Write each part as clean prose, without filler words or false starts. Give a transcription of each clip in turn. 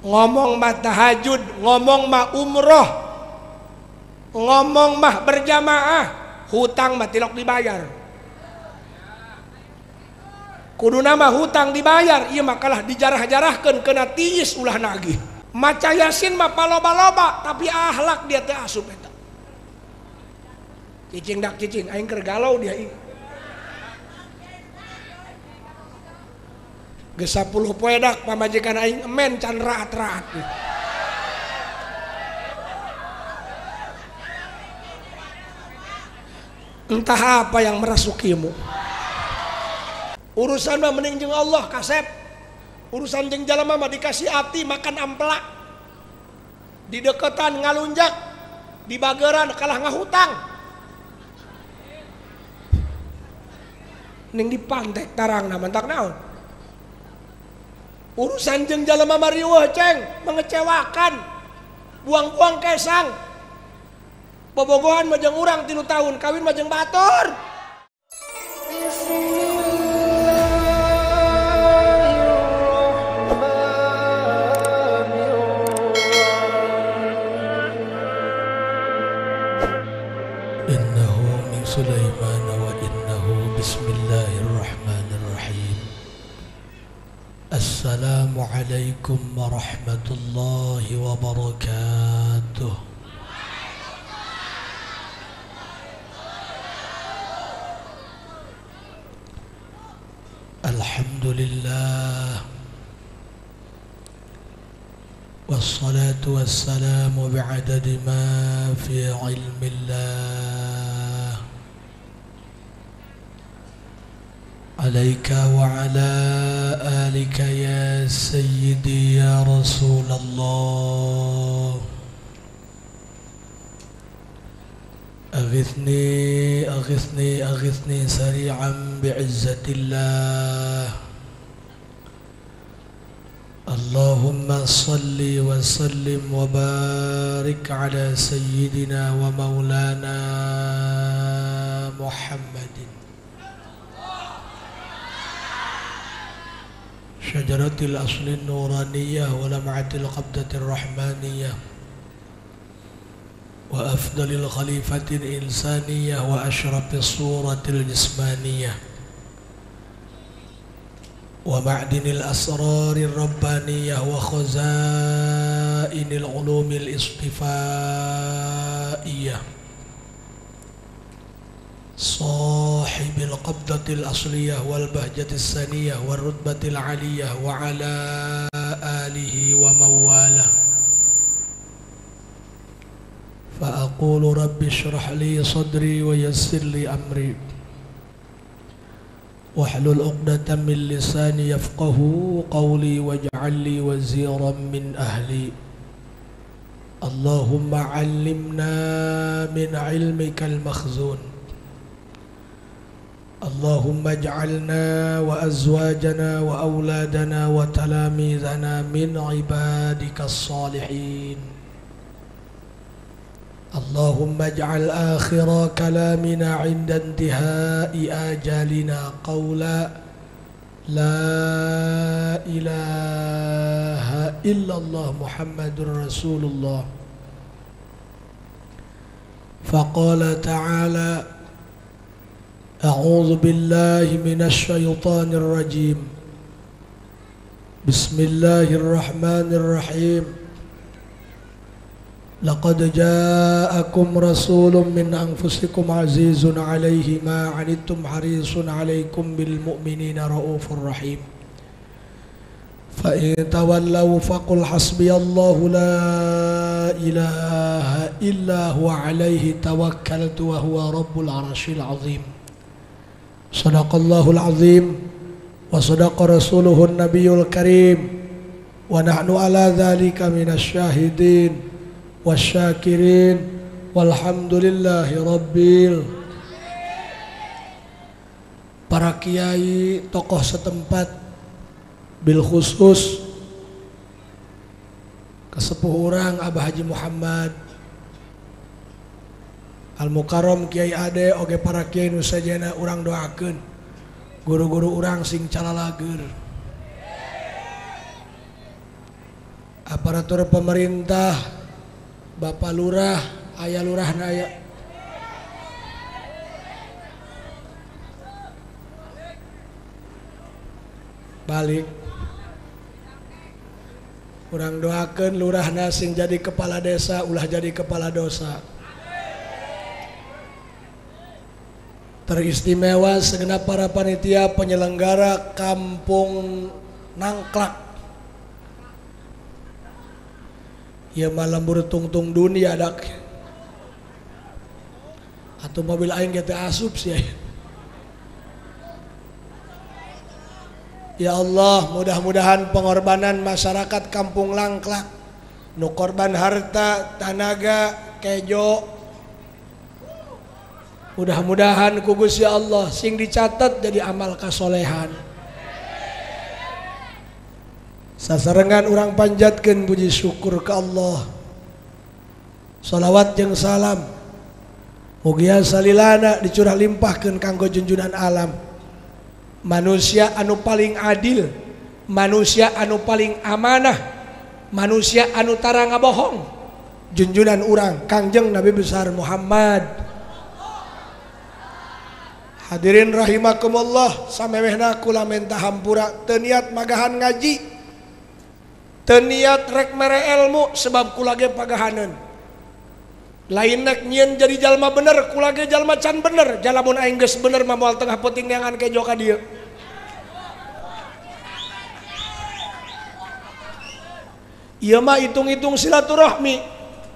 Ngomong mah tahajud, ngomong mah umroh, ngomong mah berjamaah, hutang mah tilok dibayar. Kuduna mah hutang dibayar, ieu mah kalah dijarah-jarahkeun kena tiis ulah nagih. Maca yasin mah paloba-loba, tapi akhlak dia teh asup eta. Cicing dak cicing, aing keur galau dia ieu. Geus 10 poe dak pamajikan aing emen can raat-raat. Entah apa yang merasukimu. Urusan mah mending jeung Allah kasep. Urusan jeung jalma mah dikasih ati makan amplak. Di deketan ngalunjak, di bageran kalah ngahutang. Ning dipantek tarangna mantak naon? Urusan jeung jalma mah riweuh ceng, mengecewakan. Buang-buang kesang. Bobogohan mah jeung urang 3 tahun, kawin mah jeung batur. Innahu min Sulaiman wa innahu bismillahirrahmanirrahim. Assalamualaikum warahmatullahi wabarakatuh. Alhamdulillah, wassalatu wassalamu bi'adadi ma fi ilmillah alaika wa ala alika ya sayyidi ya Rasulullah. أغثني أغثني أغثني سريعا بعزة الله. اللهم صل وسلم وبارك على سيدنا ومولانا محمد شجرة الأصل النورانية ولمعة القبضة الرحمانية وأفضل الخليفة الإنسانية وأشرف الصورة الجسمانية ومعدن الأسرار الربانية وخزائن العلوم الاصطفائية صاحب القبضة الأصلية والبهجة السنية والرتبة العالية وعلى آله ومواله. فأقول رب اشرح لي صدري ويسر لي أمري واحلل عقدة من لساني يفقه قولي واجعل لي وزيرا من أهلي. اللهم علمنا من علمك المخزون. اللهم اجعلنا وأزواجنا وأولادنا وتلاميذنا من عبادك الصالحين. اللهم اجعل آخر كلامنا عند انتهاء آجالنا قولا لا إله إلا الله محمد رسول الله. فقال تعالى: أعوذ بالله من الشيطان الرجيم، بسم الله الرحمن الرحيم. لقد جاءكم رسول من أنفسكم عزيز عليه ما عنتم حريص عليكم بالمؤمنين رؤوف رحيم. فإن تولوا فقل حسبي الله لا إله إلا هو عليه توكلت وهو رب العرش العظيم. صدق الله العظيم وصدق رسوله النبي الكريم ونحن على ذلك من الشاهدين والشاكرين والحمد لله rabbil. Para kiai, tokoh setempat, bil khusus kesepuh urang Abah Haji Muhammad Al Mukarram, Kiai Ade, oge para kiai nu sajena urang doakeun guru-guru urang sing calalager. Aparatur pemerintah, Bapak Lurah, aya lurahna aya. Balik. Urang doakeun lurahna sing jadi kepala desa, ulah jadi kepala dosa. Teristimewa segenap para panitia penyelenggara Kampung Nangklak. Ya malam bertungtung dunia dak. Atau mobil aing ge teh asup sih. Ya Allah, mudah-mudahan pengorbanan masyarakat Kampung Nangklak nu korban harta, tanaga, kejo, mudah-mudahan ku Gusti Allah sing dicatat jadi amal kasolehan. Sasarengan urang panjatkeun puji syukur ke Allah. Salawat jeung salam mugia salilana dicurah limpahkeun kanggo junjunan alam. Manusia anu paling adil, manusia anu paling amanah, manusia anu tara ngabohong, junjunan urang Kangjeng Nabi besar Muhammad. Hadirin rahimakumullah, samewehna kula menta hampura teu niat magahan ngaji, teu niat rek mere ilmu sebab kula ge pagahaneun. Lain nek nyieun jadi jalma bener, kula ge jalma can bener, jalamun aing geus bener mah moal tengah peuting neangan kejo ka dieu. Ieu mah hitung-hitung silaturahmi.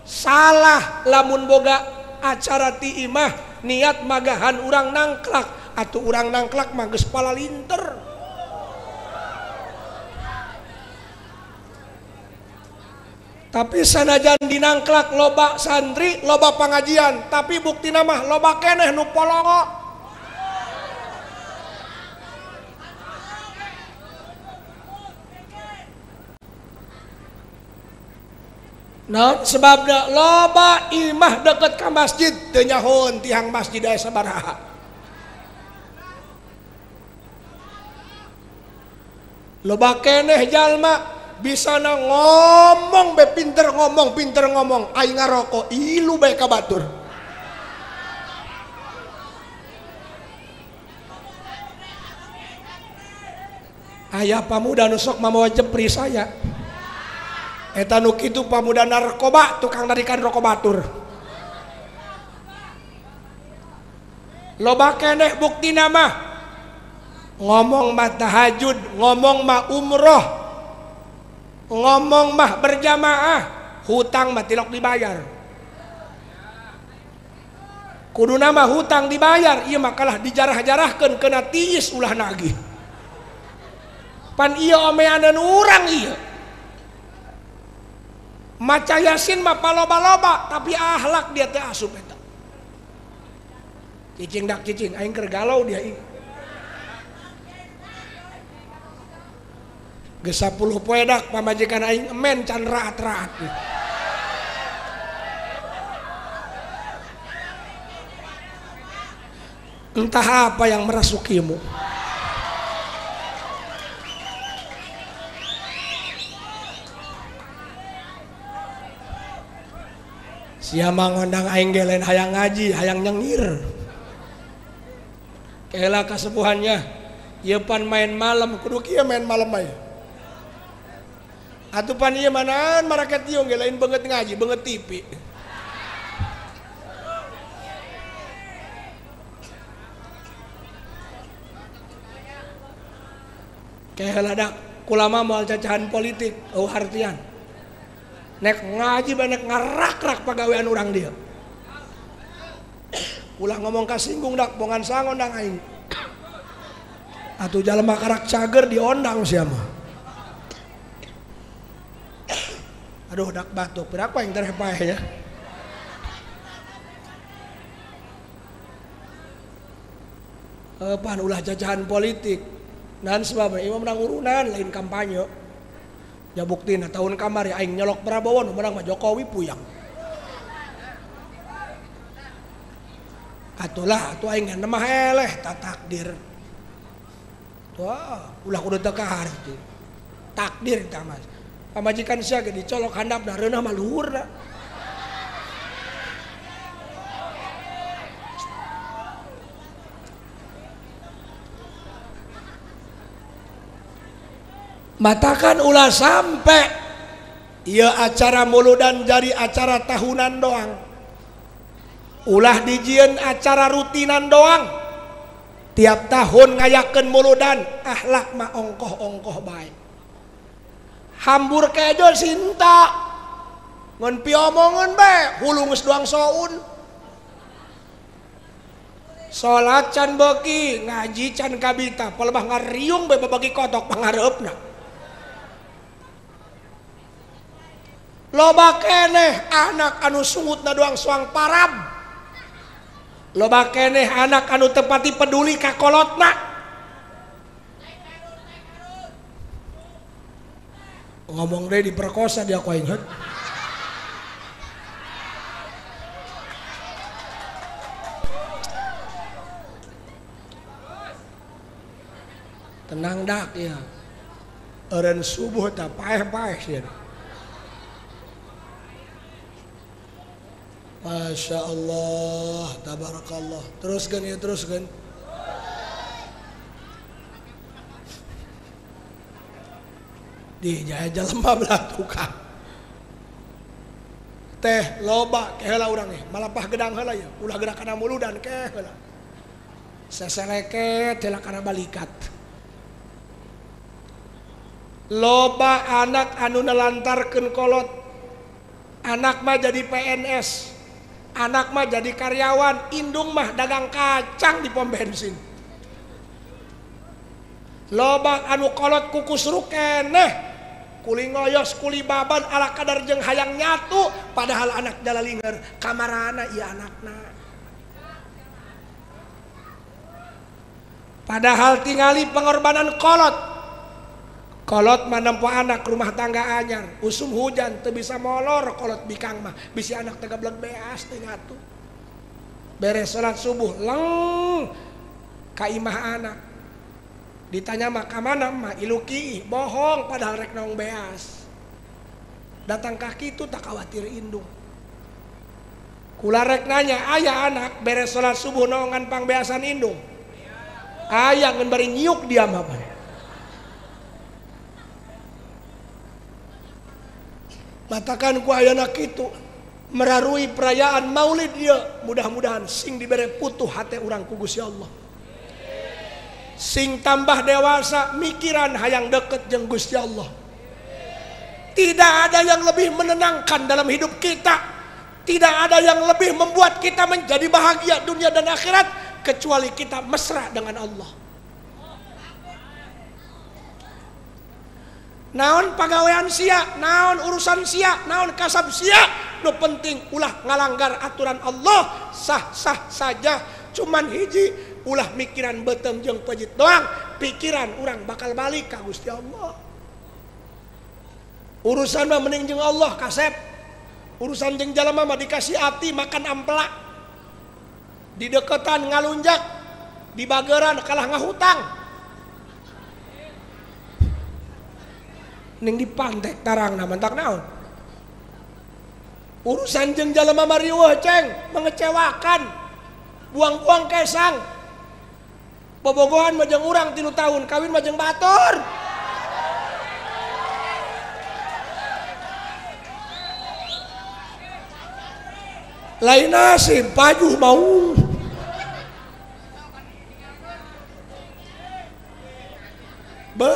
Salah lamun boga acara ti imah niat magahan urang nangklak, atuh urang nangklak mah geus palalinter. Tapi sanajan dinangklak loba santri, loba pengajian, tapi bukti nama loba keneh nu polongo. Nah, sebabna loba imah deket ka masjid teu nyahoeun tihang masjid aya sabaraha. Loba keneh jalma bisa na ngomong be pinter ngomong aing ngarokok ilu bae ka batur. Aya pamuda nu sok mamawa jepri saya. Eta nu kitu pamuda narkoba tukang narikan rokok batur. Loba keneh buktina mah ngomong mah tahajud, ngomong mah umroh, ngomong mah berjamaah, hutang mah tilok dibayar. Kuduna mah hutang dibayar, ieu mah kalah dijarah-jarahkeun kena tiis ulah nagih. Pan ieu omeaneun urang ieu. Maca Yasin mah paloba-loba, tapi akhlak dia teh asup eta. Cicing dak cicing, aing keur galau dia ieu. Geus 10 poe dak pamajikan aing emen can raat-raat. Entah apa yang merasukimu. Siapa ngondang aing ge lain hayang ngaji, hayang nyengir. Kela kasepuhannya, ieu pan main malam, kudu kieu main malam bae. Atuh pan ieu manaan maraket ieu ge lain beungeut ngaji, beungeut TV. Kela dak kulama moal cacahan politik, eueuh artian. Nek ngaji banyak ngarak-rak pagawean urang dia. Ulah ngomong kasinggung dak bongan sangondang aing. Atuh jalma karak cager diondang sia mah. Aduh dak batuk, berapa yang terhepae ya? Pan ulah jajahan politik. Dan sebabnya imam menang urunan lain kampanye. Ya buktina tahun kamari aing nyolok Prabowo nu menang mah Jokowi puyang. Atulah atuh aing mah eleh ta takdir. Wah, ulah kudu teu kaharti. Takdir tah Mas. Pamajikan sia ge dicolok handapna reunah mah luhurna. Matakan ulah sampai ieu acara muludan jadi acara tahunan doang. Ulah dijieun acara rutinan doang. Tiap tahun ngayakeun muludan, akhlak mah ongkoh-ongkoh bae. Hambur kejo sinta. Ngan piomongan bae, hulu geus doang soun. Salat can beuki, ngaji can kabita, palebah ngariung bae babagi kotok pangareupna. Loba keneh anak anu sungutna doang soang parab. Loba keneh anak anu tepati peduli ka kolotna. Ngomong deh diperkosa dia ku aing. Tenang dak ya. Eureun subuh tah paeh-paeh sia. Masya Allah, tabarakallah. Teruskan ya, teruskan. Di jaya jelema belah tukang. Teh loba ke heula urang nih, malapah gedang heula ya, ulah gerak kana muludan ke heula. Seseleket heula kana balikat. Loba anak anu nelantarkeun kolot. Anak mah jadi PNS. Anak mah jadi karyawan, indung mah dagang kacang di pom bensin. Loba anu kolot kukusru keneh, kuli ngoyos, kuli baban, ala kadar jeung hayang nyatu, padahal anak dalalinger, kamarana ieu anakna. Padahal tingali pengorbanan kolot. Kolot mah nempo anak rumah tangga anyar, usum hujan teu bisa molor kolot bikang mah, bisi anak teh gablek beas teu nyatu. Beres salat subuh leng ka imah anak. Ditanya mah ka mana mah iluki, bohong padahal rek naong beas. Datang ka kitu tak khawatir indung. Kula rek nanya aya anak beres salat subuh naongan pangbeasan indung. Aya ngan bari nyiuk dia mah. Matakan ku ayana kitu merarui perayaan maulid dia, mudah-mudahan sing dibere putuh hate urang ku Gusti Allah. Sing tambah dewasa mikiran hayang deket jeung Gusti Allah. Tidak ada yang lebih menenangkan dalam hidup kita, tidak ada yang lebih membuat kita menjadi bahagia dunia dan akhirat kecuali kita mesra dengan Allah. Naon pagawean sia, naon urusan sia, naon kasab sia, nu penting ulah ngalanggar aturan Allah, sah-sah saja. Cuman hiji, ulah mikiran beuteung jeung pejit doang, pikiran urang bakal balik ka Gusti Allah. Urusan mah mending jeung Allah kasep. Urusan jeung jalma mah dikasih ati makan ampela. Dideketan ngalunjak, dibageran kalah ngahutang. Ning dipantek tarangna mantak naon. Urusan jeung jalma mah riweuh ceng, mengecewakan. Buang-buang kesang. Bobogohan mah jeung urang 3 tahun, kawin mah jeung batur. Lain nasib pajuh mau. Be,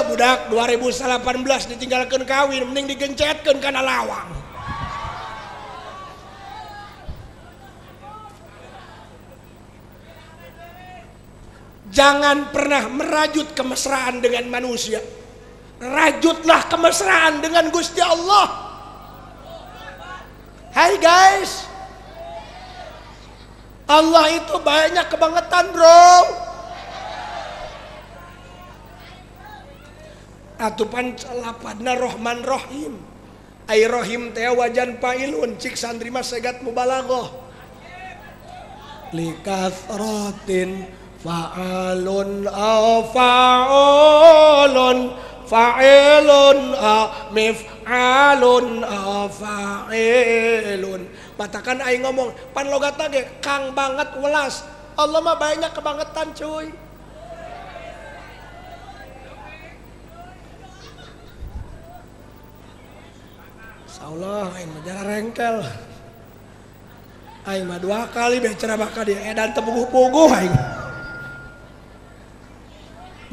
budak 2018 ditinggalkan kawin, mending digencetkeun kana lawang. Jangan pernah merajut kemesraan dengan manusia. Rajutlah kemesraan dengan Gusti Allah. Hai guys, Allah itu banyak kebangetan bro. Atupan lapadna Rohman Rohim. Ai Rohim teh wajan pailun cik santri mah segat mubalaghah. Likathratin fa'alun aw fa'alun fa'ilun mif'alun fa'ilun. Batakan aing ngomong pan logatna ge kang banget welas. Allah mah banyak kebangetan cuy. Insyaallah aing mah jara rengkel. Aing mah dua kali bicara bakal dia edan teu puguh-puguh aing.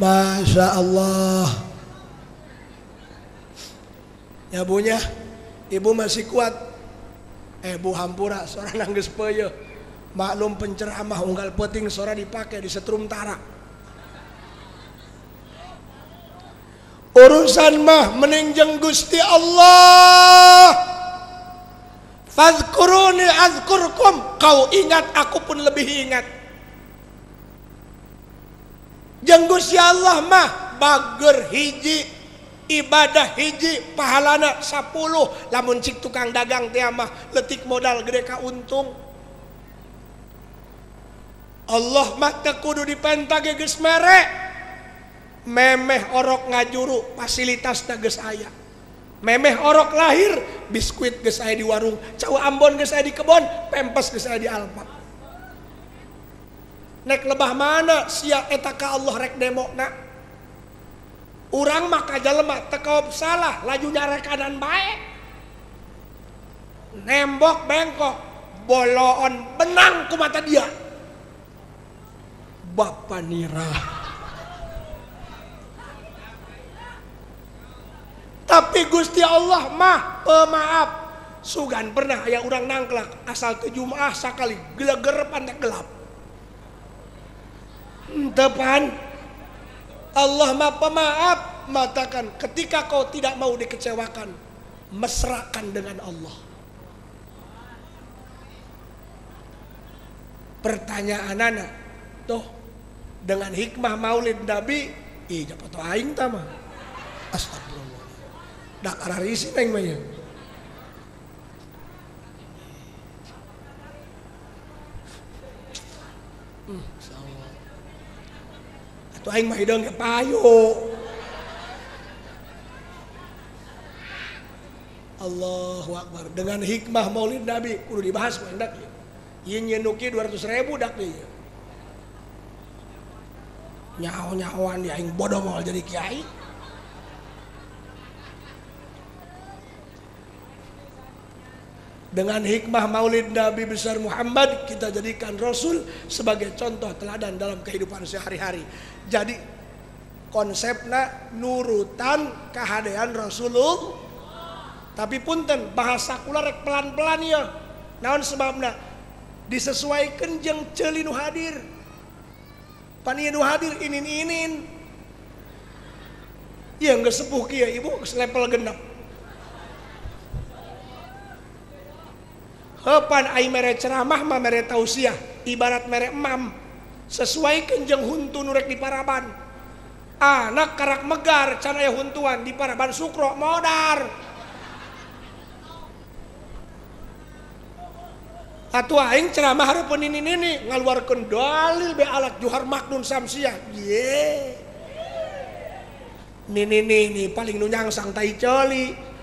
Masya Allah. Ya bunya, ibu masih kuat. Bu hampura sora nanggeus peuyeut. Maklum penceramah unggal peuting sora dipake di setrum tara. Urusan mah mending jeung Gusti Allah. Fadhkuruni azkurkum, kau ingat aku pun lebih ingat. Jeung Gusti Allah mah bager hiji, ibadah hiji, pahalana 10. Lamun cik tukang dagang teh mah letik modal gede ka untung. Allah mah teu kudu dipenta ge geus mere. Memeh orok ngajuru fasilitasna geus aya. Memeh orok lahir biskuit geus aya di warung, cau Ambon geus aya di kebon, pempes geus aya di Alfa. Nek lebah mana sia eta ka Allah rek demokna. Urang mah ka jalema teu kaop salah, laju nyarekanan bae. Nembok bengkok, boloon benang ku mata dia. Bapa nira. Tapi Gusti Allah mah pemaaf. Sugan pernah aya urang nangklak asal teu Jumaah sakali gelegerepan teh gelap. Depan Allah mah pemaaf, matakan ketika kau tidak mau dikecewakan, mesrakan dengan Allah. Pertanyaan anak tuh dengan hikmah maulid Nabi, ih dapat aing tah mah. Astagfirullah. Dak ararisi aing mah ya. Atuh aing mah hideung ge payu. Allahu Akbar. Dengan hikmah maulid Nabi kudu dibahas ku hendak ieu. Ieu nyeun nu kieu 200.000 dak ieu. Nyaho-nyahoan di aing bodoh moal jadi kiai. Dengan hikmah maulid Nabi besar Muhammad kita jadikan Rasul sebagai contoh teladan dalam kehidupan sehari-hari. Jadi konsepna nurutan kahadean Rasulullah. Tapi punten bahasa kula rek pelan-pelan ya. Naon sebabna? Disesuaikan jeung ceuli nu hadir. Pan ieu nu hadir inin-inin. Ieu geus sepuh kieu ibu geus level genep. Hepan ai mere ceramah mah mere tausiah, ibarat mere emam. Sesuaikan jeung huntu nu rek di paraban. Anak karak megar can aya huntuan di paraban sukro modar. Atuh aing ceramah hareupeun nini-nini ngaluarkeun dalil be alat Johar Maknun Samsiah. Ye. Nini-nini paling nu nyangsang tai ceuli.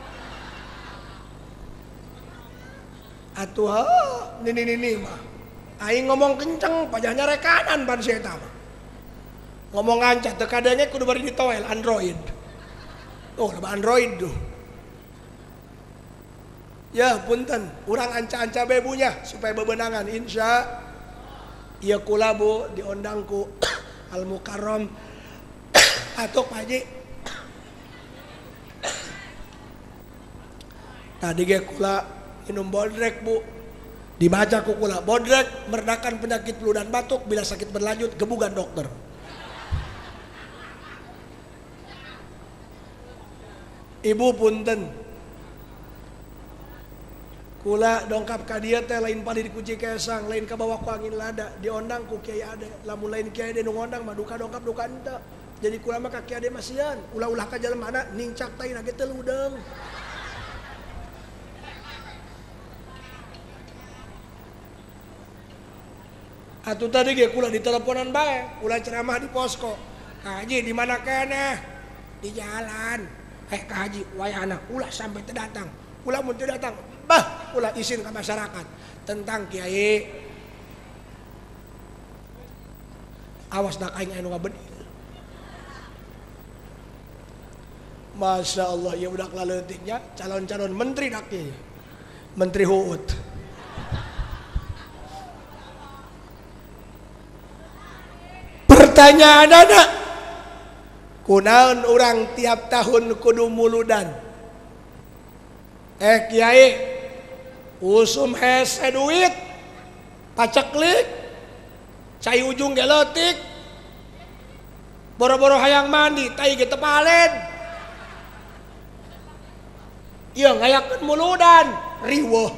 Atuh nini-nini mah aing ngomong kenceng pajahnya rekanan ban si eta mah. Ngomong ngancah teu kadenge kudu bari ditoel Android. Oh, loba Android tuh. Ya punten, urang anca-anca bebunya supaya bebenangan insya. Ieu kula Bu diondang ku Al Mukarram atuk Pak Haji. Tadi ge kula minum bodrek Bu, dibaca ku kula bodrek meredakan penyakit flu dan batuk, bila sakit berlanjut gebugan dokter. Ibu punten, kula dongkap ka dieu teh lain palih di kunci kesang, lain kabawa ku angin lada, diondang ku kiai ade, lamun lain kiai ade nu ngondang mah duka dongkap duka henteu. Jadi kula mah ka kiai ade masian, ulah-ulah ka jalemana nincak tai na ge teu ludeung. Atuh tadi ge kula diteleponan bae, kula ceramah di posko. Haji di mana keneh? Di jalan. Ka haji wayahna ulah sampai teu datang. Ulah mun teu datang, bah ulah izin ke masyarakat tentang kiai. Awas dak aing anu ngabedil. Masya Allah ya udah laletiknya calon-calon menteri dak ieu. Menteri Huut. Pertanyaan anak, kunaon urang tiap tahun kudu muludan? Kiai, usum hese duit, paceklik, cai ujung ge leutik, boro-boro hayang mandi, tai ge teu palen. Ieu ngayakeun muludan, riweuh.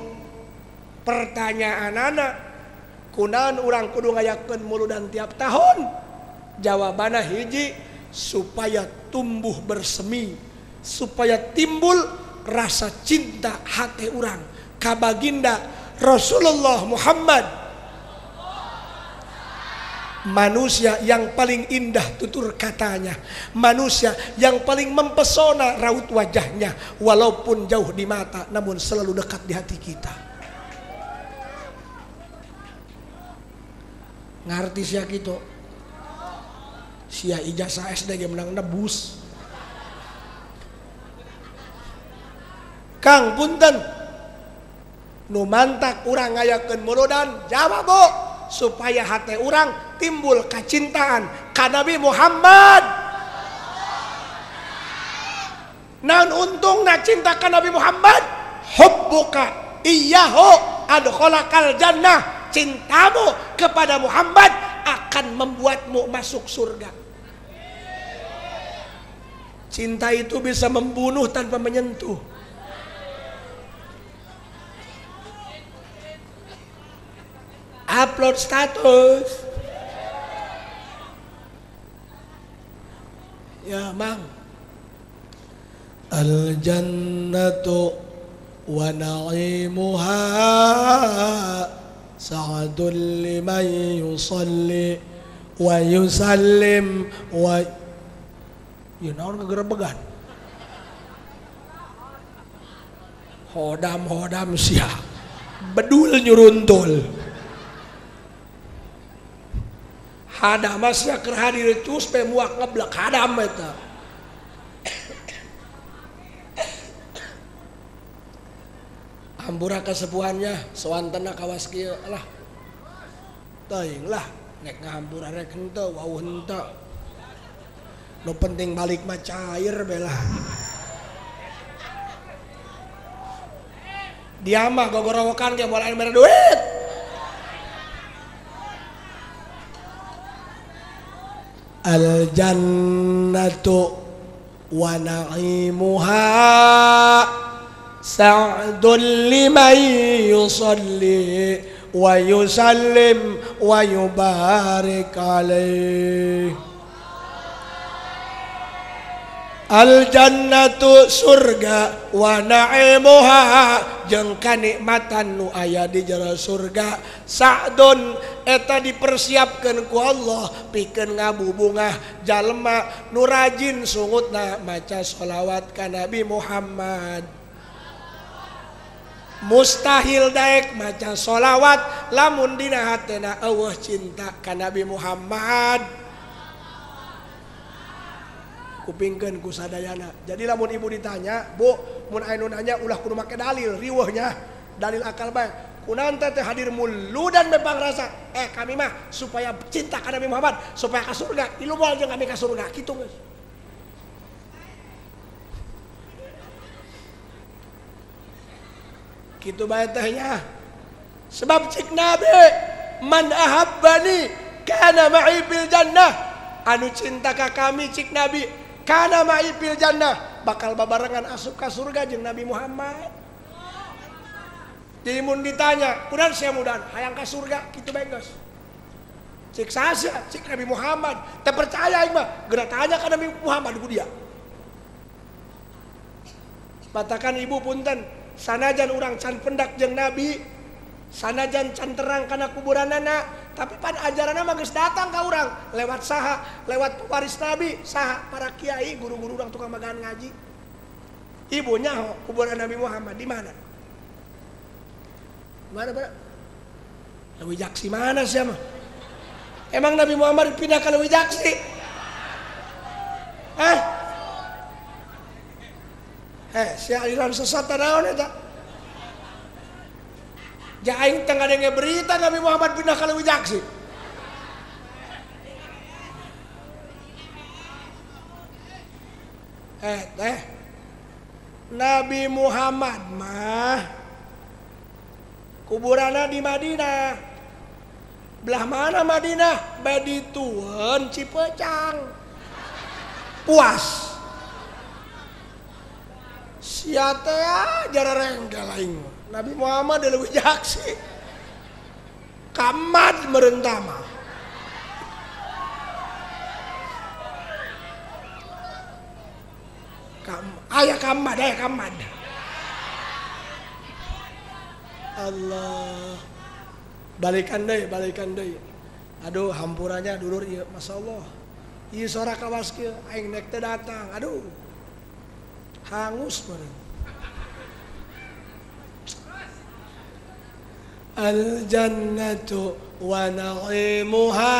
Pertanyaan anak, kunaon urang kudu ngayakeun muludan tiap tahun? Jawabanna hiji, supaya tumbuh bersemi, supaya timbul rasa cinta hati urang ka baginda Rasulullah Muhammad. Manusia yang paling indah tutur katanya, manusia yang paling mempesona raut wajahnya, walaupun jauh di mata namun selalu dekat di hati kita. Ngarti sia kitu? Sia ijazah SD ge menang nebus. Kang punten, nu mantak urang ngayakeun muludan, jawab Bu, supaya hati urang timbul kecintaan ka Nabi Muhammad. Naon untungna cinta ka Nabi Muhammad? Hubbuka iyyahu adkhalakal jannah. Cintamu kepada Muhammad akan membuatmu masuk surga. Cinta itu bisa membunuh tanpa menyentuh. Upload status. Ya mang. Al jannatu wa na'imuha sa'adun liman yusalli wa yusallim wa ya naon kegerebegan. Hodam-hodam sia. Bedul nyuruntul. Hadam sia keur hadir cus pe muak ngeblek hadam eta. Hampura kasepuhannya sewantena kawas kieu lah. Teuing lah nek ngahampura rek henteu wau henteu. Nu penting balik mah cair belah. Dia mah gogorowokan ge moal mere duit. Al jannatu wa na'imuha sa'dun liman yusalli wa yusallim wa yubarik alaih. Al jannatu surga wa na'imuha jeung kanikmatan nu aya di jero surga. Sa'dun eta dipersiapkeun ku Allah pikeun ngabubungah jalma nu rajin sungutna maca sholawat ka Nabi Muhammad. Mustahil daek maca sholawat lamun dina hatena eueuh cinta ka Nabi Muhammad. Kupingkeun ku sadayana. Jadi lamun ibu ditanya, Bu, mun aya nu nanya ulah kudu make dalil riweuhnya, dalil akal bae. Kunaon teh hadir muludan mepang rasa. Kami mah supaya cinta ka Nabi Muhammad, supaya ka surga. Ilu moal jeung kami ka surga kitu geus. Kitu bae teh nya. Sebab cik Nabi, man ahabbani kana ma'i fil jannah. Anu cinta ka kami cik Nabi, kana ma'i fil jannah, bakal babarengan asup ka surga jeung Nabi Muhammad. Jadi mun ditanya, kudan sia mudan hayang ka surga kitu bae geus. Cik saha cik Nabi Muhammad, teu percaya aing mah, geura tanya ka Nabi Muhammad ku dia. Matakan ibu punten, sanajan urang can pendak jeung Nabi, Sanajan can terang kana kuburanana, tapi pan ajaranna mah geus datang ka urang lewat saha, lewat pewaris Nabi, saha para kiai, guru-guru urang tukang magahan ngaji. Ibunya kuburan Nabi Muhammad di mana? Mana, Pak? Leuwih Jaksi mana sih mah? Emang Nabi Muhammad pindah ke Leuwih Jaksi? Hah? Si aliran sesat naon eta? Ja aing teh ngadenge berita Nabi Muhammad pindah ke Leuwih Jaksi. Teh Nabi Muhammad mah kuburanna di Madinah. Belah mana Madinah? Baditueun Cipeucang. Puas. Sia teh jararengkel aing. Nabi Muhammad di Leuwih Jaksi. Kamad merentama. Aya kamad, aya kamad. Allah. Balikan deui, balikan deui. Aduh, hampurannya dulur ieu, masyaallah. Ieu sora kawas kieu, aing nek teu datang. Aduh. Hangus meureun. Al jannatu wa na'imuha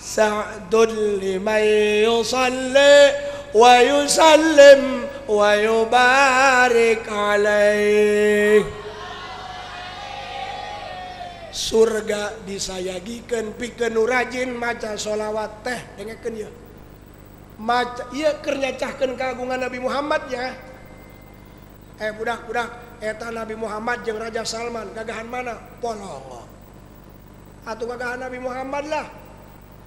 sa'dun liman yusalli wa yusallim wa yubarik alaih. Surga disayagikeun pikeun nu rajin maca sholawat teh dengekeun ieu. Maca ieu keur nyacahkeun kagungan Nabi Muhammad ya. Budak-budak eta Nabi Muhammad jeung Raja Salman gagahan mana? Polongo. Atuh gagahan Nabi Muhammad lah.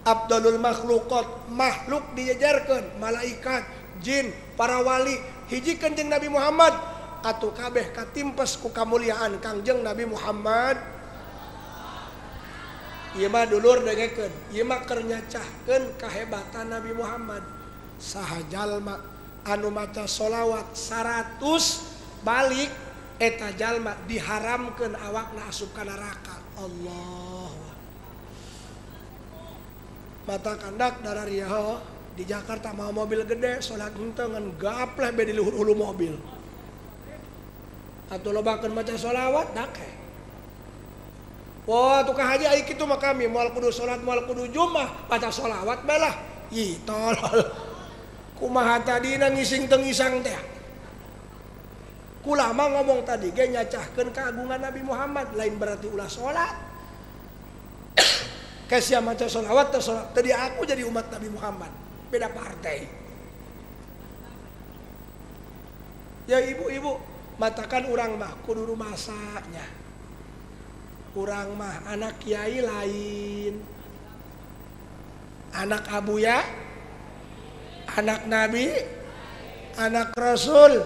Abdalul makhluqat, makhluk dijejerkeun, malaikat, jin, para wali hijikeun jeung Nabi Muhammad. Atuh kabeh katimpes ku kamuliaan Kangjeng Nabi Muhammad. Ieu mah dulur dengekeun, ieu mah keur nyacahkeun kahebatan Nabi Muhammad. Saha jalma anu maca sholawat 100 balik eta jalma diharamkeun awakna asup ka neraka. Allah. Mata kandak darah riaho di Jakarta mau mobil gede salat henteu ngan gapleh be di luhur hulu mobil. Atuh lobakeun maca sholawat dak. Wah, tukang haji ai kitu mah kami moal kudu salat moal kudu jumaah baca sholawat bae lah. Ih, tolol. Kumaha tadina ngising teu ngisang teh. Kulama ngomong tadi ge nyacahkeun keagungan Nabi Muhammad lain berarti ulah salat. Kasia maca sholawat teu salat tadi aku jadi umat Nabi Muhammad, beda partai. Ya ibu-ibu, matakan urang mah kudu rumasanya. Urang mah anak kiai lain, anak abuya, anak nabi, anak rasul,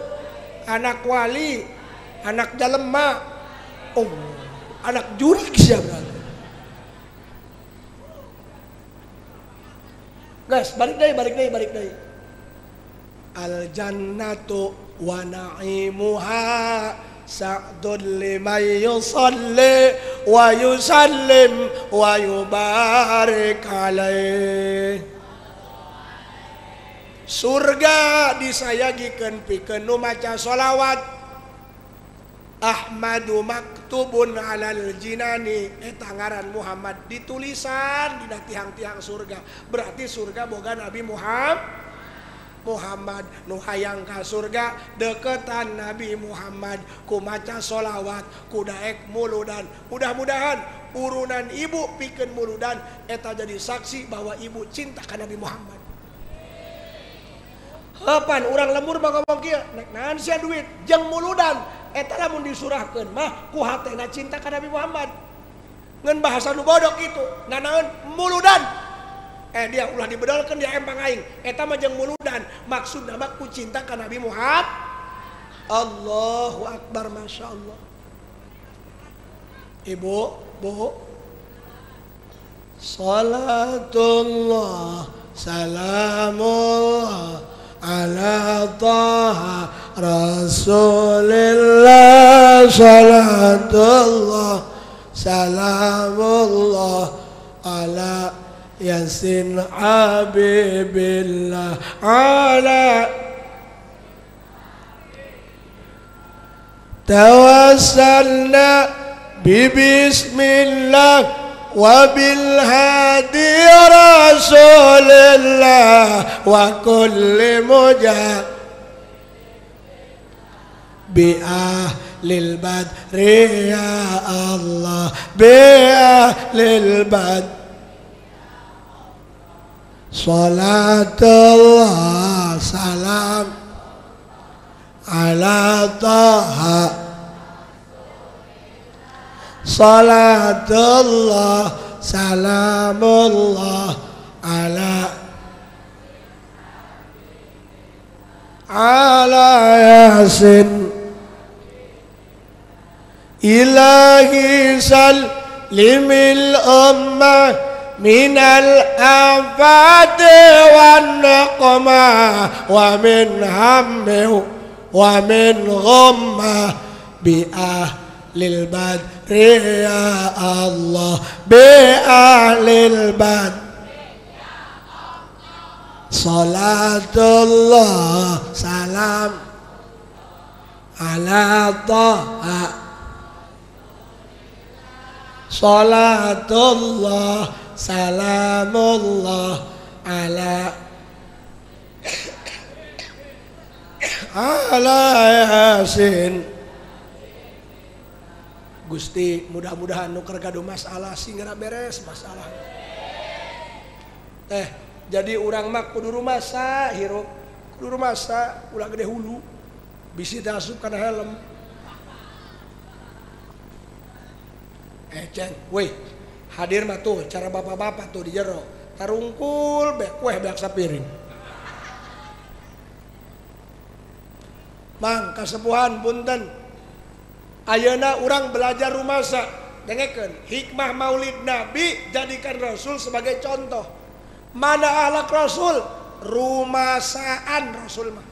anak wali, anak jalema, oh, anak jurik siapa? Guys, balik deh, balik deh, balik deh. Al jannatu wa na'imuha sa'dun liman yusalli wa yusallim wa yubarik alaih. Surga disayagikeun pikeun nu maca sholawat. Ahmadu maktubun alal jinani, eta ngaran Muhammad ditulisan dina tiang-tiang surga. Berarti surga boga Nabi Muhammad nu hayang ka surga deketan Nabi Muhammad ku maca sholawat ku daek muludan. Mudah-mudahan urunan ibu pikeun muludan eta jadi saksi bahwa ibu cinta ka Nabi Muhammad. Heupan urang lembur mah ngomong kieu, nek naon sia duit jeung muludan eta lamun disurahkeun mah ku hatena cinta ka Nabi Muhammad. Ngan bahasa nu bodok itu nanaon muludan. Dia ulah dibedolkeun dia empang aing eta mah jeung muludan maksudna mah ku cinta ka Nabi Muhammad. Allahu akbar, masyaallah. Ibu, Bu, salatullah salamullah ala taha rasulillah salatullah salamullah ala Yasin Habibillah ala tawassalna bi bismillah wa bil hadi rasulillah wa kulli mujah bi ahlil badri ya Allah bi ahlil badri salatullah salam ala taha salatullah salamullah ala ala yasin ilahi salimil ummah minal afati wan naqma wa min hammi wa min ghamma bi ahlil badri ya Allah bi ahlil badri salatullah salam ala taha salatullah salamullah ala ala yasin. Gusti mudah-mudahan nu keur gaduh masalah singgara beres masalah teh. Jadi urang mah kudu rumasa hirup kudu rumasa ulah gede hulu bisi teh asup kana helm ceng weh hadir mah tuh cara bapak-bapak tuh di jero tarungkul bek kueh beak sapiring mang kasepuhan punten ayeuna urang belajar rumasa dengekeun hikmah maulid nabi jadikan rasul sebagai contoh. Mana akhlak rasul? Rumasaan rasul mah.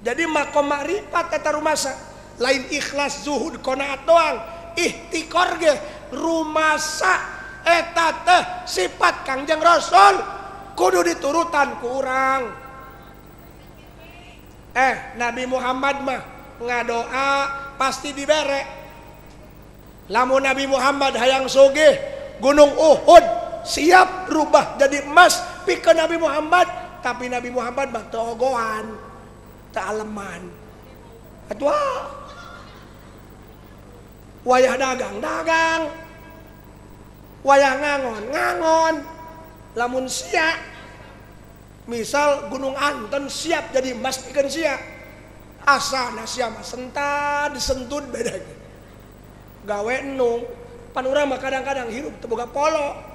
Jadi makom makrifat eta rumasa lain ikhlas zuhud qanaat doang, ihtikor ge rumasa eta teh sifat Kangjeng Rasul kudu diturutan ku urang. Nabi Muhammad mah ngadoa pasti dibere. Lamun Nabi Muhammad hayang sugih Gunung Uhud siap rubah jadi emas pikeun Nabi Muhammad, tapi Nabi Muhammad mah teu ogohan, teu aleman. Atuh wayah dagang dagang, wayah ngangon ngangon. Lamun sia misal Gunung Anten siap jadi emas pikeun sia, asana sia mah sentah disentun beda gawe nung. Pan urang mah kadang-kadang hirup teu boga polo.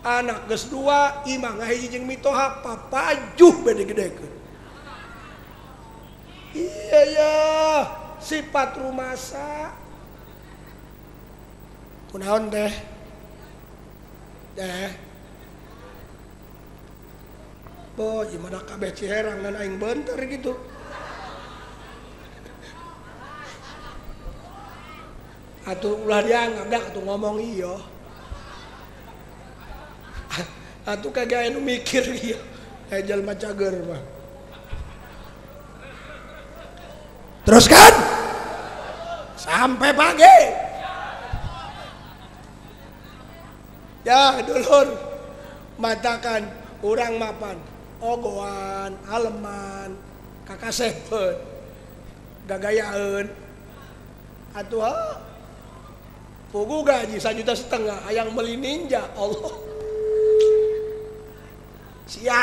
Anak geus dua imah ngahiji jeung mitoha papajuh beda gedekeun. Iya ya sifat rumasa. Kunaon teh? Teh. Boh, gimana kabeh Ciherang dan aing beunteur gitu. Atuh ulah dianggap dah atuh ngomong iya. Atuh kagak anu mikir ieu. Jelma cager mah. Teruskan sampai pagi. Ya dulur matakan urang mapan ogoan aleman kakasepeun gagayaeun atuh pugu gaji 1,5 juta hayang beli Ninja Allah sia.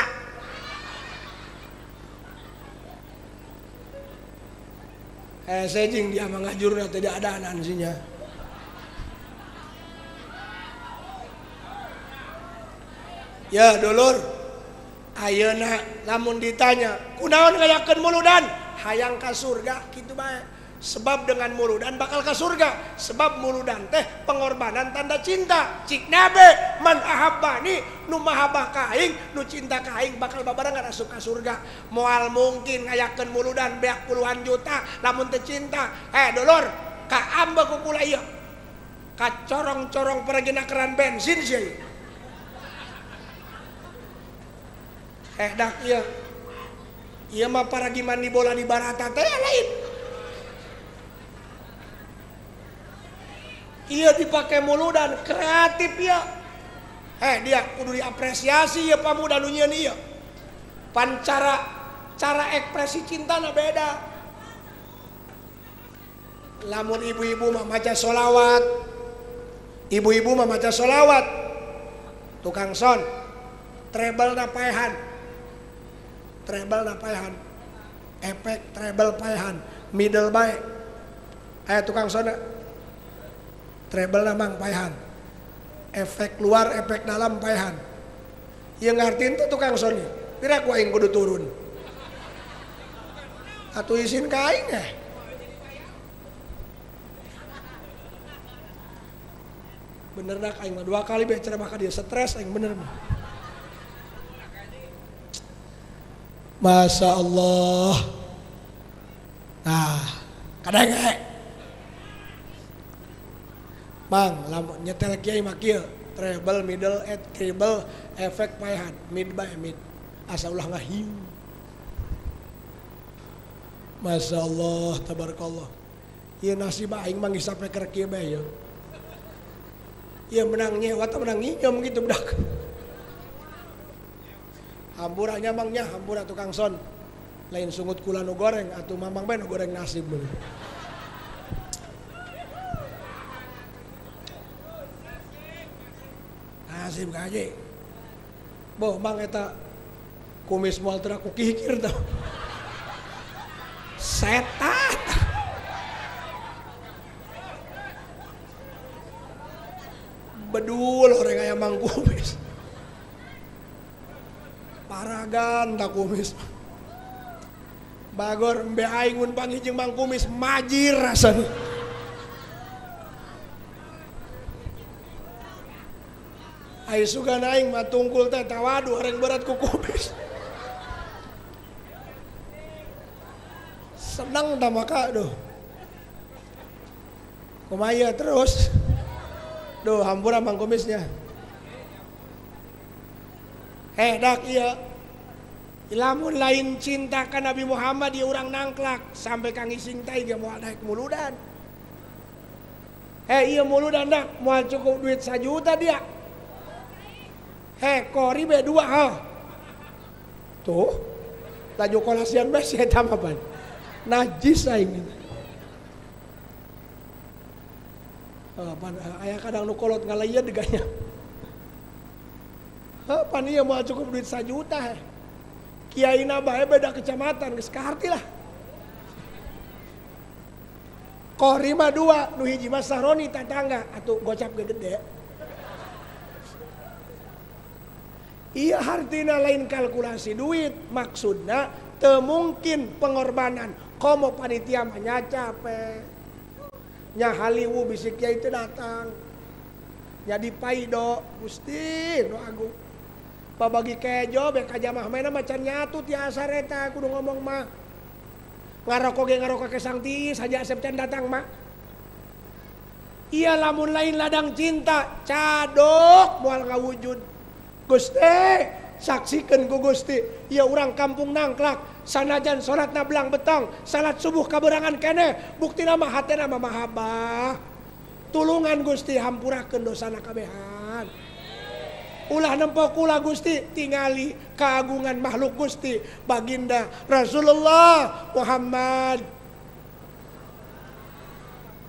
Sejing dia mengajurna tidak ada anansinya. Ya dulur ayeuna lamun ditanya kunaon ngayakeun muludan hayang ka surga kitu bae. Sebab dengan muludan bakal ka surga. Sebab muludan teh pengorbanan tanda cinta. Cik nabe man ahabbani nu mahabbah ka aing nu cinta ka aing bakal babarengan asup ka surga. Moal mungkin ngayakeun muludan beak puluhan juta lamun teu cinta. Dulur ka ambek ku kula ieu. Kacorong-corong pergi nakeran bensin sih. Dak ieu. Ieu mah paragi mandi bola di barata teh lain. Ieu dipake muludan kreatif ya. Dia kudu diapresiasi ya pamuda nu nyieun ieu. Pan cara ekspresi cintana beda. Lamun ibu-ibu mah maca sholawat. Ibu-ibu mah maca sholawat. Tukang son treble na paehan. Treble na paehan. Efek treble paehan, middle bae. Aya tukang son treble na mang paehan. Efek luar, efek dalam paehan. Ieu ngartiin teh tukang son. Pira ku aing kudu turun. Atuh isin ka aing eh. Bener dak aing mah 2 kali bae ceramah ka dia stres aing bener mah. Masya Allah. Nah, kadang Mang, lamun nyetel kiai mah kieu, treble, middle, at, treble, efek paehan, mid by mid. Asa ulah ngahiu. Masya Allah, tabarakallah. Ieu nasib aing mah geus sampe keur kieu bae ya. Ieu menang nyewa atau menang nginjem gitu budak. Hamburanya mangnya, hampura tukang son. Lain sungut kula nu goreng atuh mamang bae nu goreng nasib bener. Nasib kaje. Boh mang eta kumis moal teu aku kikir tah. Setan. Bedul orang aya mang kumis. Paragan tak kumis. Bagor embe aing mun panggih jeung mang kumis majir rasana. Ai sugan aing mah tungkul teh tawadu orang berat ku kumis. Senang ta maka duh. Kumaha terus. Duh hampura mang kumisnya. Dak ieu. Lamun lain cinta ka Nabi Muhammad dia urang nangklak sampai kang ising teh dia moal daek muludan. Ieu muludan dak moal cukup duit 1 juta dia. Kori be 2 ha. Tuh. Laju kolasian bae si eta mah pan. Najis aing. Pan aya kadang nu kolot ngalayeun diganya. Pan ieu moal cukup duit 1 juta. Kiai na bae beda kecamatan geus kaharti lah. Kori mah 2, nu hiji mah Sahroni tatangga atuh gocap ge gede. Iya hartina lain kalkulasi duit, maksudna teu mungkin pengorbanan. Komo panitia mah nya capek. Nya haliwu bisi kiai teu datang. Nya dipaido Gusti nu agung. Pabagi kejo be ka jamah mena macan nyatu tiasa reta kudu ngomong mah. Ngaroko ge ngaroko ke sang tiis haja Asep can datang mah. Iya lamun lain ladang cinta cadok moal ngawujud. Gusti saksikeun ku Gusti ieu urang kampung nangklak sanajan salatna belang betong salat subuh kaberangan keneh buktina mah hatena mah mahabbah. Tulungan Gusti hampurakeun dosana kabehan. Ulah nempo kula Gusti tingali keagungan makhluk Gusti baginda Rasulullah Muhammad.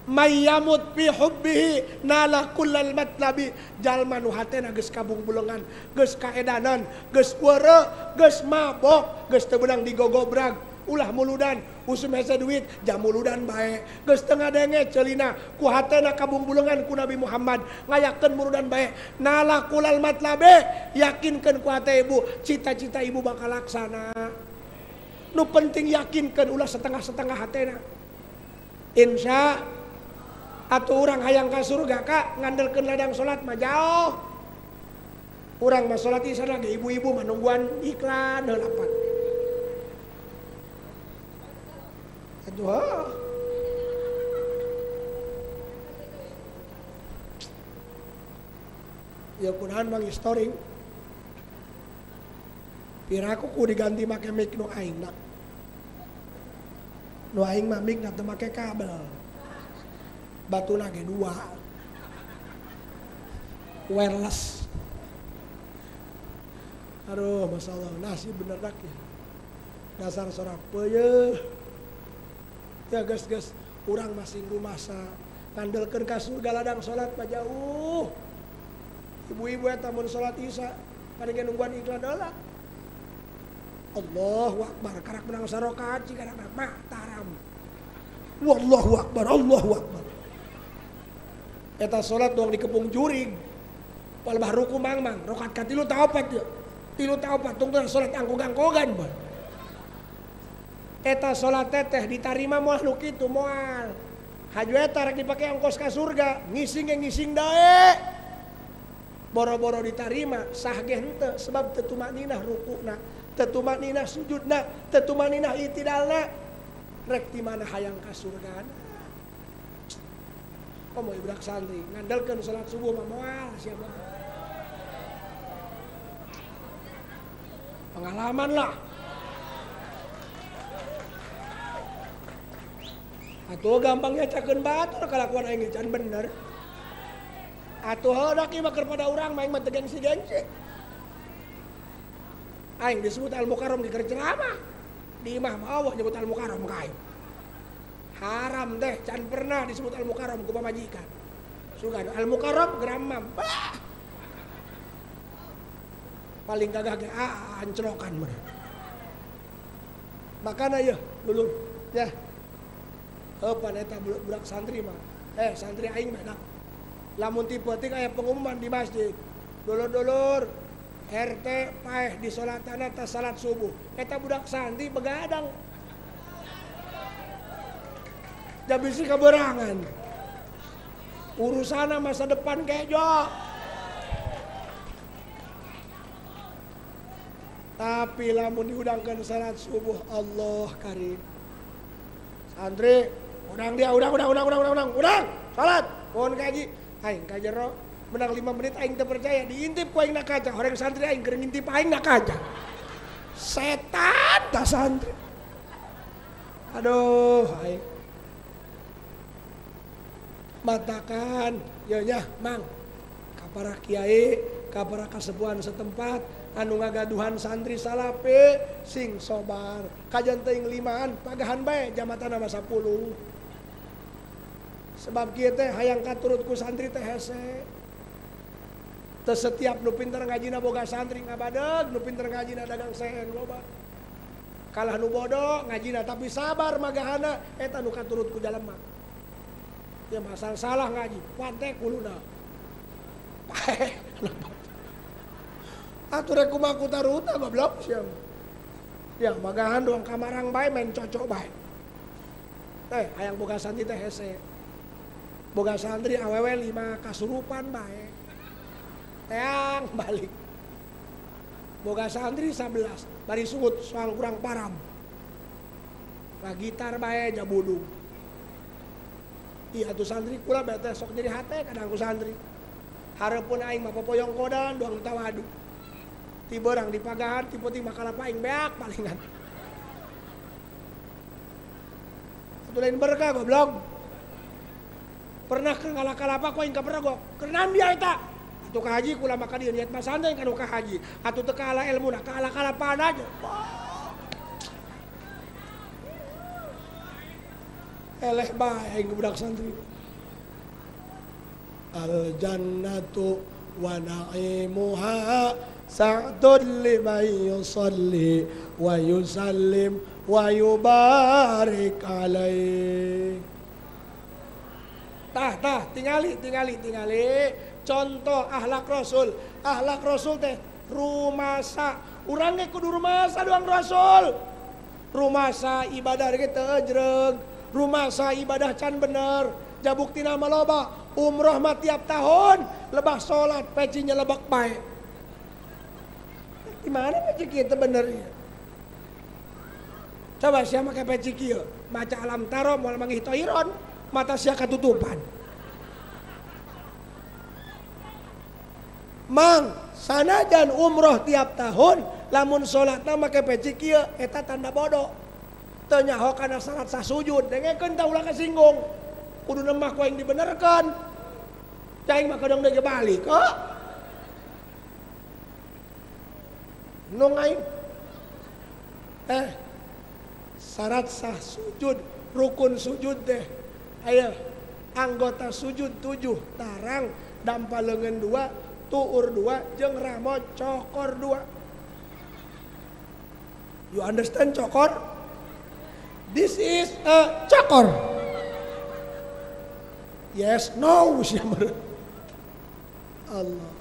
Mayyamut fi hubbihi nala kullal matlabi. Jalma nu hatena geus kabung-bulengan, geus kaedanan, geus weureu, geus mabok, geus teu beunang digogobrag, ulah muludan, usum hese duit, jam muludan bae. Geus teu ngadenge ceulina ku hatena kabung-bulengan ku Nabi Muhammad, ngayakeun muludan bae. Nala kullal matlabi, yakinkeun ku hate ibu, cita-cita ibu bakal laksana. Nu penting yakinkeun ulah setengah-setengah hatena. Insya atau orang hayang ka surga kak ngandelkeun ladang salat mah jauh. Urang mah salat isya lagi ibu-ibu mah nungguan iklan heulapan. Aduh. Ya kunaon mang storing. Piraku ku diganti make mic nu aing na. Nu aing mah mic na teu make kabel. Batuna ge dua. Wireless. Aduh, masalah nasib bener dak ya. Dasar sorak peuyeeh. Ya geus-geus urang masing rumasa ngandelkeun ka surga ladang salat mah jauh. Ibu-ibu eta mun salat isya pada ge nungguan iklan heula. Allahu akbar karak menang sarokaat jika anak mataram. Wallahu akbar, Allahu akbar. Eta salat doang dikepung jurig. Palebah ruku mangmang, rakaat ka 3 ta 4 ya. 3 ta 4 tungtungna salat angkog-angkogan bae. Eta salat teteh ditarima moal nu kitu moal. Haju eta rek dipake ongkos ka surga, ngising ge ngising dae. Boro-boro ditarima sah ge henteu sebab teu tumaninah rukuna, teu tumaninah sujudna, teu tumaninah itidalna. Rek di mana hayang ka surgana. Komo budak santri ngandelkeun salat subuh mah moal sia mah. Pengalaman lah. Atuh gampangnya cakeun batur kalakuan aing can bener. Atuh heudak ieu mah keur pada urang mah aing mah teu gengsi-gengsi. Aing disebut Al-Mukarram di keur ceramah. Di imah mah Allah nyebut Al-Mukarram ka aing. Haram teh can pernah disebut Al-Mukarram ku pamajikan. Sugan Al-Mukarram geramam. Bah. Paling gagah ge anclokan mah. Makana yeuh dulur ya. Heupan eta budak santri mah. Santri aing mah dak. Lamun ti peuting aya pengumuman di masjid. Dulur-dulur RT paeh di salatana tas salat subuh. Eta budak santri begadang. Jabisi kaberangan. Urusana masa depan kejo. Tapi lamun diudangkeun salat subuh Allah karim. Santri udang dia, udang, salat, mohon kaji, aing ka jero, menang 5 menit aing teu percaya, diintip ku aing na kaca, horeng santri aing keur ngintip aing na kaca. Setan tah santri. Aduh, aing. Matakan, ya nya, Mang. Ka para kiai, ka para kasepuhan setempat, anu ngagaduhan santri salape sing sobar kajan teuing limaan pagahan bae jamatana mah 10 sebab kieu teh hayang katurut ku santri teh hese teu setiap nu pinter ngajina boga santri ngabadeg nu pinter ngajina dagang seeng loba kalah nu bodoh ngajina tapi sabar magahana eta nu katurut ku jalema ya masal salah ngaji pantek kuluna paeh. Atur aku mah ku taruta goblok sia. Ya magahan doang kamarang bae main cocok bae. Teh hayang boga santri teh hese. Boga santri awewe 5 kasurupan bae. Teang balik. Boga santri 11 bari sungut soal kurang param. Lah gitar bae jabudung. Iya atuh santri kula bae teh sok nyeri hate kadang ku santri. Hareupeun aing mah popoyong kodan doang tawadu. Ti beurang dipagahan, ti peuting mah kalapa aing beak palingan. Atuh lain berkah goblok. Pernah keur ngalah kalapa ku aing ka pernah gok. Keur dia eta. Atuh ka haji kula mah ka dieu niat mah santai ka nu ka haji. Atuh teu kaala elmuna, kaala kalapaan aja. Eleh bae aing budak santri. Al jannatu wa na'imuha sa'dun liman yusalli wa yusallim wa yubarik alaih. Tah tah tingali contoh akhlak Rasul. Akhlak Rasul teh rumasa. Urang ge kudu rumasa doang Rasul. Rumasa ibadah ge teu ejreug, rumasa ibadah can bener. Jabuktina mah loba, umroh mah tiap tahun, lebah salat pecinya lebak bae. Di mana peci kieu bener ya? Coba sia make peci kieu, maca alam taro moal manggih toiron, mata sia katutupan. Mang sanajan umroh tiap tahun lamun salatna make peci kieu eta tanda bodoh. Teu nyaho kana syarat sah sujud, dengekeun tah ulah kasinggung. Kudu mah ku aing dibenerkeun. Cai mah kadang deui balik kok. Nu aing syarat sah sujud, rukun sujud teh. Aya anggota sujud 7, tarang, dampa leungeun 2, tuur 2, jeung ramo cokor 2. You understand cokor? This is a cokor. Yes, no, Allah.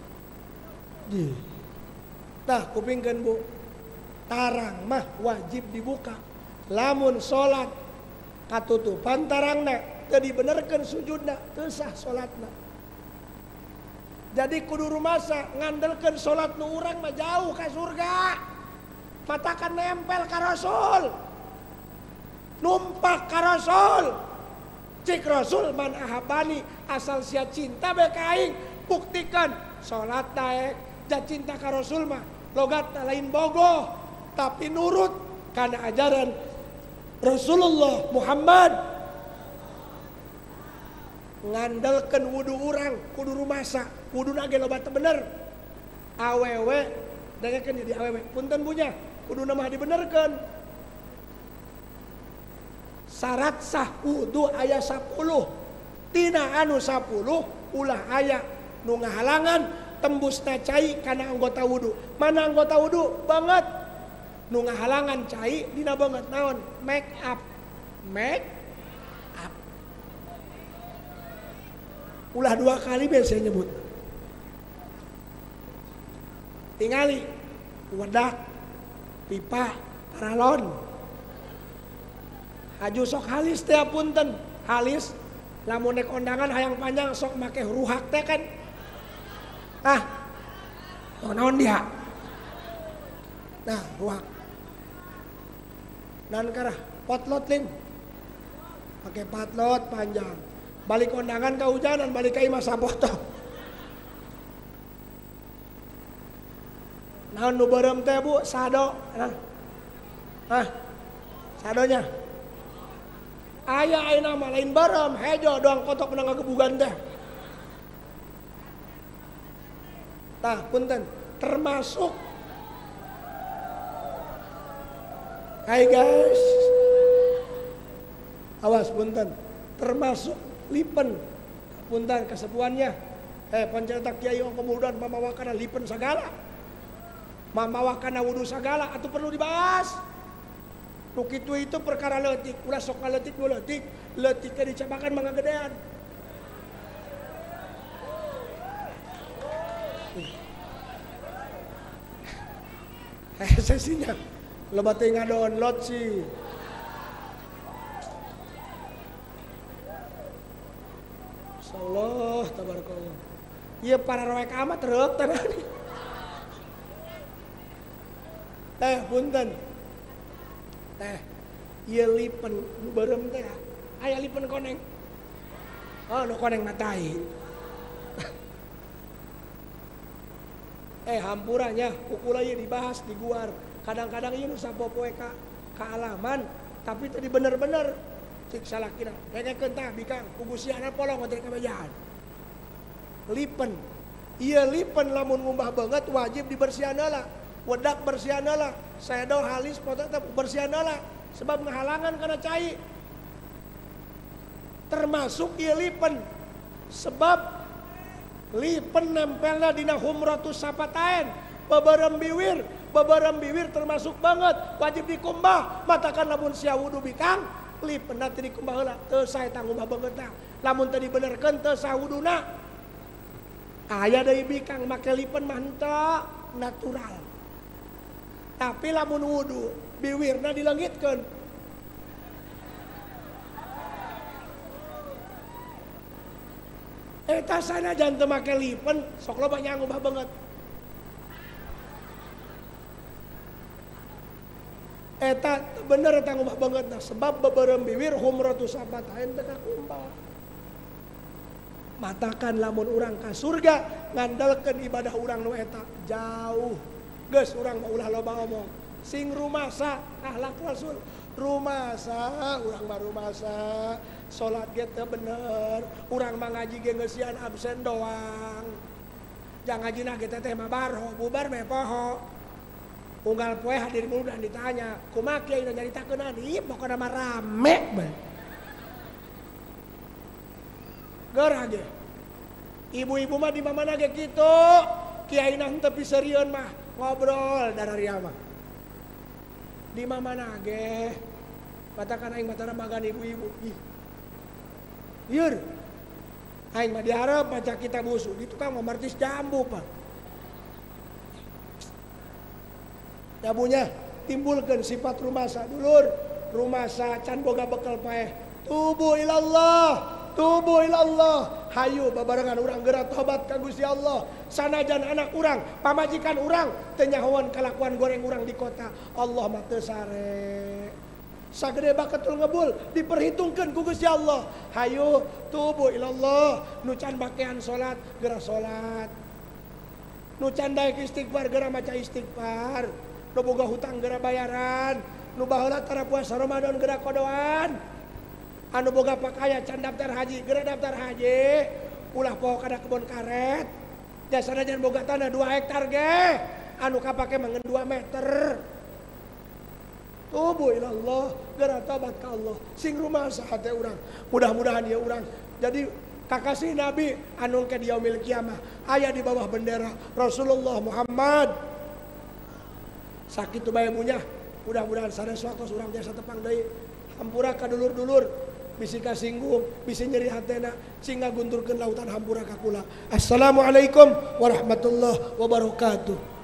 Nah, kupingkeun Bu. Tarang mah wajib dibuka. Lamun salat katutupan tarangna, teu dibenerkeun sujudna, teu sah salatna. Jadi kudu rumasa ngandelkeun salat nu urang mah jauh ka surga. Matakan nempel ka Rasul. Numpak ka Rasul. Cik Rasul man ahabani asal sia cinta be ka aing, buktikan salat daek ja cinta ka Rasul mah logat lain bogoh tapi nurut kana ajaran Rasulullah Muhammad. Ngandelkeun wudu urang kudu rumasa, wuduna ge loba teu bener. Awewe dengekeun jadi awewe, punten bunya, kuduna mah dibenerkeun. Syarat sah wudu aya 10. Tina anu 10 ulah aya nu ngahalangan tembusna cai kana anggota wudu. Mana anggota wudu? Banget. Nu ngahalangan cai dina banget naon? Make up. Make up. Ulah 2 kali biasa nyebut. Tingali wedak, pipa, paralon. Haju sok halis teh punten, halis lamun nek kondangan hayang panjang sok make ruhak teh kan. Ah. Naon dia? Nah, ruhak. Dan karah potlot lin. Pakai patlot panjang. Balik kondangan kehujanan, balik ka imah sapotong. Naon nu beureum teh Bu? Sado. Nah. Hah? Sadonya. Aya ayeuna mah lain beureum, hejo doang kotok menang ngagebugan teh. Tah punten, termasuk hai guys. Awas punten, termasuk lipen. Punten kesepuannya. Pancetak kiai kemudian mamawakana lipen sagala. Mamawakana wudu sagala atau perlu dibahas. Nu kitu itu perkara leutik, ulah sok ngaletik nu leutik, leutiknya dicabakan mangga gedean. Sesinya loba teh ngadownload sih. Insyaallah tabarakallah. Ieu para roek amat reuk tanah. Teh punten. Teh ieu lipen nu beureum teh aya lipen koneng. Oh nu koneng matai. Hampuranya kukula ieu dibahas diguar. Kadang-kadang ieu nu sapopoe ka kaalaman tapi tadi bener-bener cik salakina. Dengekeun tah bikang kugusiana polong teh kabejaan. Lipen. Ieu lipen lamun ngumbah banget wajib dibersihan heula. Wedak bersihan heula, sedo halis potok teh bersihan heula sebab ngahalangan kana cai. Termasuk ieu lipen. Sebab lipen nempelna dina humratus sapatain, beberem biwir termasuk banget wajib dikumbah. Matakan lamun sia wudu bikang lipenna teu dikumbah heula, teu sah eta ngumbah bangetna. Lamun teu dibenerkeun teu sah wuduna. Aya deui bikang make lipen mah henteu natural. Tapi lamun wudu biwirna dileungitkeun. Eta sanajan teu make lipen sok loba nya ngubah banget. Eta bener eta ngubah banget nah, sebab beberem biwir humratus sapatain teu kakumbah. Matakan lamun urang ka surga ngandalkeun ibadah urang nu eta jauh. Geus urang mah ulah loba omong. Sing rumasa akhlak rasul. Rumasa urang mah rumasa. Salat ge teu bener, urang mah ngaji ge ngeusian absen doang. Jangan ngajina ge teteh mah barho, bubar meh poho. Unggal poe hadir mulu dan ditanya, kumaha kiai nu nyaritakeun ieu pokona mah rame bae. Gerah ge. Ibu-ibu mah di mana ge kitu, kiai na henteu piserieun mah ngobrol dararia mah. Di mana ge matakan aing matana magan ibu-ibu. Ih. Lieur. Aing mah diharap maca kitab busu, di tukang mah martis jambu pak. Jabunya timbulkeun sifat rumasa dulur, rumasa can boga bekel paeh. Tubu ilallah. Tubu ilallah, hayu babarengan urang geura tobat ka Gusti Allah. Sanajan anak urang, pamajikan urang teu nyahoan kalakuan goreng urang di kota, Allah mah teu sare. Sagede baketul ngebul diperhitungkeun ku Gusti Allah. Hayu tubu ilallah, nu can bakean salat geura salat. Nu can daek istighfar geura maca istighfar. Nu boga hutang geura bayaran, nu baheula tara puasa Ramadan geura kodoan. Anu boga pakaya can daftar haji geura daftar haji, ulah poho kana kebon karet. Jasana jangan boga tanah 2 hektar ge, anu kapake mah ngan 2 meter. Tubu ilallah, geura tobat ka Allah. Sing rumasa hate urang. Mudah-mudahan ieu urang jadi kakasih Nabi anu ke di yaumil kiamah aya di bawah bendera Rasulullah Muhammad. Sakitu bae munyah, mudah-mudahan sanes waktos urang tiasa tepang deui. Hampura ka dulur-dulur. Bisi kasinggung, bisi nyeri hatena, sing ngagunturkeun lautan hampura ka kula. Assalamualaikum warahmatullahi wabarakatuh.